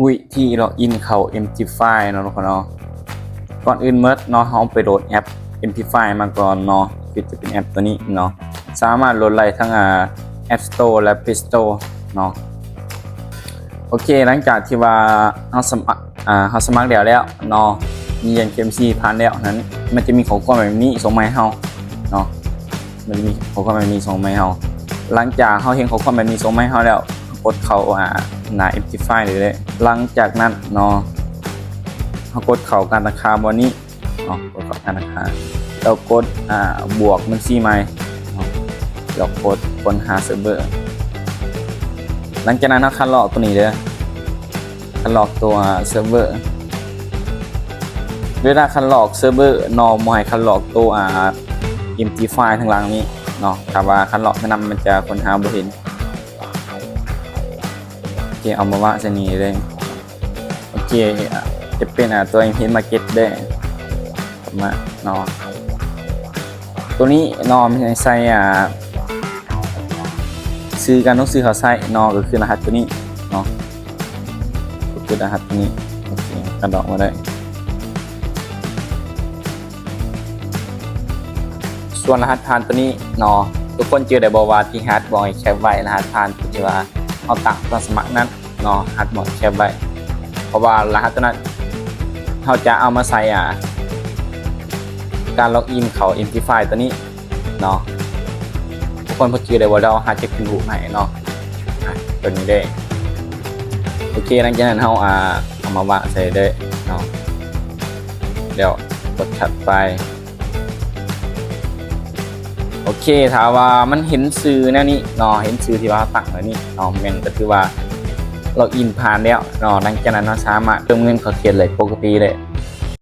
ວິທີລັອກອິນເຂົ້າເອັມທີຟາຍເນາະ ທຸກຄົນເນາະ. ກ່ອນອື່ນໝົດເນາະ ເຮົາໄປໂຫຼດແອັບເອັມທີຟາຍມາກ່ອນເນາະ ຄືຈະເປັນແອັບຕົວນີ້ເນາະ ສາມາດໂຫຼດໄດ້ທັງ ອ່າ App Store ແລະ Play Store ເນາະ. ໂອເຄ ຫຼັງຈາກທີ່ວ່າເຮົາສະໝັກ ອ່າ ເຮົາສະໝັກແລ້ວແລ້ວເນາະ ມີ ເອັມ ເອັມ ຊີ ຜ່ານແລ້ວນັ້ນ ມັນຈະມີຂໍ້ຄວາມແບບນີ້ສົ່ງມາໃຫ້ເຮົາເນາະ ມັນຈະມີຂໍ້ຄວາມແບບນີ້ສົ່ງມາໃຫ້ເຮົາ. ຫຼັງຈາກເຮົາເຫັນຂໍ້ຄວາມແບບນີ້ສົ່ງມາໃຫ້ເຮົາແລ້ວ ເຮົາກົດເຂົ້າ ອ່າ ໜ້າເອັມທີຟາຍເລີຍເດີ. ຫຼັງຈາກນັ້ນເນາະ ເຮົາກົດເຂົ້າການຕັ້ງຄ່າບ່ອນນີ້ເນາະ ກົດເຂົ້າການຕັ້ງຄ່າ ແລ້ວກົດ ອ່າ ບວກບັນຊີໃໝ່ເນາະ ແລ້ວກົດຄົ້ນຫາເຊີບເວີ. ຫຼັງຈາກນັ້ນເຮົາຄັດລອກຕົວນີ້ເດີ ຄັດລອກຕົວເຊີບເວີ. ເວລາຄັດລອກເຊີບເວີເນາະ ບໍ່ໃຫ້ຄັດລອກຕົວ ອ່າ ເອັມທີຟາຍທາງຫຼັງນີ້ເນາະ ຖ້າວ່າຄັດລອກແນວນັ້ນມັນຈະຄົ້ນຫາບໍ່ເຫັນ. ໂອເຄ ເອົາມາວາງໃສ່ນີ້ເລີຍ. ໂອເຄ ຈະເປັນ ອ່າ ຕົວເອັມທີມາເກັດເດີ ມາເນາະ ຕົວນີ້ເນາະ ມີໃຫ້ໃສ່ ອ່າ ຊື່ການລົງຊື່ເຂົ້າໃຊ້ເນາະ ກໍຄືລະຫັດຕົວນີ້ເນາະ ກໍຄືລະຫັດຕົວນີ້. ໂອເຄ ຄັດລອກມາໄດ້. ສ່ວນລະຫັດຜ່ານຕົວນີ້ເນາະ ທຸກຄົນຈື່ໄດ້ບໍ່ວ່າທີ່ເຮົາບອກໃຫ້ແຄປໄວ້ ລະຫັດຜ່ານທີ່ວ່າເຮົາຕັ້ງຕອນສະໝັກນັ້ນເນາະ ເຮົາບອກໃຫ້ແຄປໄວ້ ເພາະວ່າລະຫັດຕົວນັ້ນເຮົາຈະເອົາມາໃສ່ ອ່າ ການລັອກອິນເຂົ້າເອັມທີຟາຍຕົວນີ້ເນາະ. ທຸກຄົນພໍຈື່ໄດ້ບໍ່ ດຽວເຮົາຈະຂຶ້ນຮູບໃຫ້ເນາະ ອ່າ ຕົວນີ້ເດ້. ໂອເຄ ຫຼັງຈາກນັ້ນເຮົາ ອ່າ ເອົາມາວາງໃສ່ເດີເນາະ ແລ້ວກົດຖັດໄປ. ໂອເຄ ຖ້າວ່າມັນເຫັນຊື່ແນວນີ້ເນາະ ເຫັນຊື່ທີ່ວ່າເຮົາຕັ້ງແນວນີ້ເນາະ ແມ່ນກໍຖືວ່າລັອກອິນຜ່ານແລ້ວເນາະ. ຫຼັງຈາກນັ້ນເຮົາສາມາດເຕີມເງິນເຂົ້າເທຣດໄດ້ປົກກະຕິເລີຍ